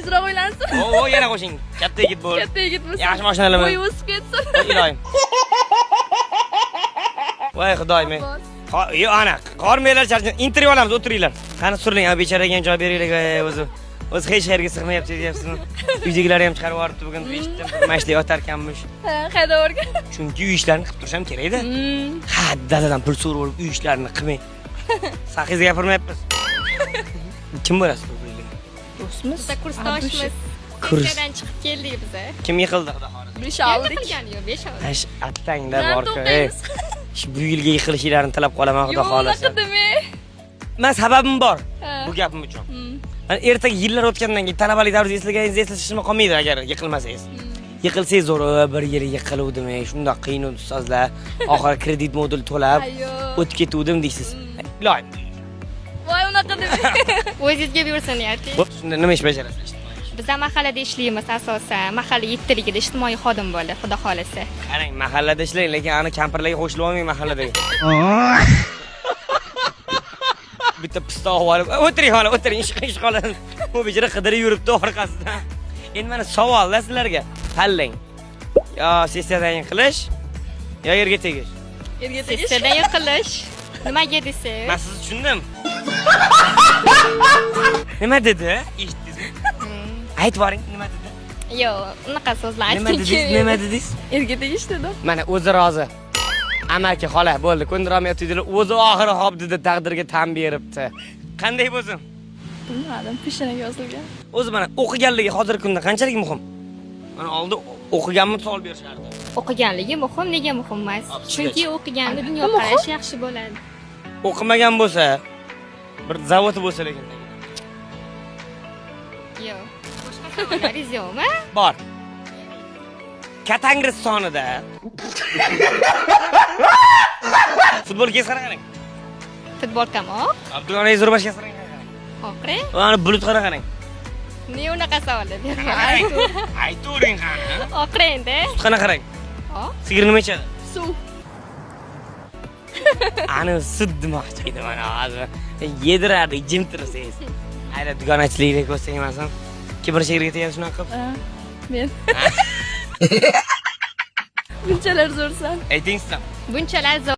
Tezroq uylansin. O, yana qo'shing. Katta yigit bo'l. Katta yigit bo'lsin. Yaxshi mashinalaman. Bo'yi o'sib ketsin. Iloyim. Voy xudoyim. Yo, ana, qormanglar, charchang. Intervyu olamiz, o'tiringlar. Qani suriling, a becharaga ham joy beringlar, ey, o'zi. O'zi hech qayerga sig'mayapti deyapsizmi? Uydagilar ham chiqarib yuboribdi bugun, eshitdim. Mana shu yotarkanmish. Ha, qayda borgan? Chunki uy ishlarini qilib turish ham kerak-da. Ha, dadadan pul so'rab olib uy ishlarini qilmang. Haqingizda gapirmayapmiz. Kim bo'lasiz bu birga? Do'stmiz. Biza kursdoshmiz. Kurs. Sessiyadan chiqib keldik biza. Kim yiqildi xudo xohlasa? 5 oldik. Yiqilgani yo'q, 5 oldik. Ash attangda Bilan bor-ku. to'xtaymiz. Shu bu yilga yiqilishingizni tilab qolaman xudo Yo'q, xohlasa. unaqa demang. Man sababim bor Ha. bu gapim uchun. Mana ertaga yillar o'tgandan keyin talabalik davringizni eslaganingizni eslashishim qolmaydi agar yiqilmasangiz. Yiqilsangiz zo'r, bir yil yiqiluvdim, shundoq qiyin ustozlar, oxiri kredit modul to'lab Ayyo. o'tib ketuvdim deysiz. Iloyim. Voy, unaqa demang. O'zingizga buyursin niyati. Bo'p, shunda nima ish bajarasiz? Biza mahallada ishlaymiz asosan. Mahalla yettiligida ijtimoiy xodim bo'ldi, xudo xolasa. Qarang, mahallada ishlang, lekin ani kampirlarga qo'shilib olmang mahalladagi. Bitta pista olib, o'tiring xola, o'tiring, ish ish xola. Bu bechora qidirib yuribdi orqasidan. Endi mana savollar sizlarga. Tanlang. Yo sessiyadan yiqilish, yo yerga tegish. Erga tegish. Sessiyadan yiqilish. Nimaga desangiz? Men sizni tushundim. Nima dedi? Eshitdingizmi? Aytib boring, nima dedi? Yo'q, unaqa so'zlar Nima aytgim dedingiz? kelmaydi. Nima dedingiz? Erga tegish dedim. Mana o'zi rozi. Amaki xola bo'ldi, ko'ndirolmayapti dedilar. O'zi oxiri hop dedi, taqdirga tan beribdi. Qanday bo'lsin? Bilmadim, peshonaga yozilgan. O'zi mana o'qiganligi hozirgi kunda qanchalik muhim? Mana oldin o'qiganmi savol berishardi. O'qiganligi muhim, nega muhim emas? Absolut. Chunki o'qiganda Muhim. dunyoqarashi yaxshi bo'ladi. O'qimagan bo'lsa, bir zavodi bo'lsa lekin Yo'q. Boshqa savollaringiz yo'qmi? bor. Katangris sonida futbolkangiz qanaqa rang? Futbolkam oq, Abdullaning rubashkasi qanaqa rang? oq rang. Mana bulut qanaqa rang? Ne unaqa savollar berma? Aytavering qani. Oq rangda. Sut qanaqa rang? Oq. Sigir nima ichadi? Suv. Ani sut demoqchi edim mana hozir. Yedirardik, jim tursangiz. Ayla dugonachilikni ko'rsang emasin. Kim bir shegirga tegadi shunaqa qilib. Ha, men. Bunchalar zo'rsan. Ayting siz ham. Bunchalar zo'r.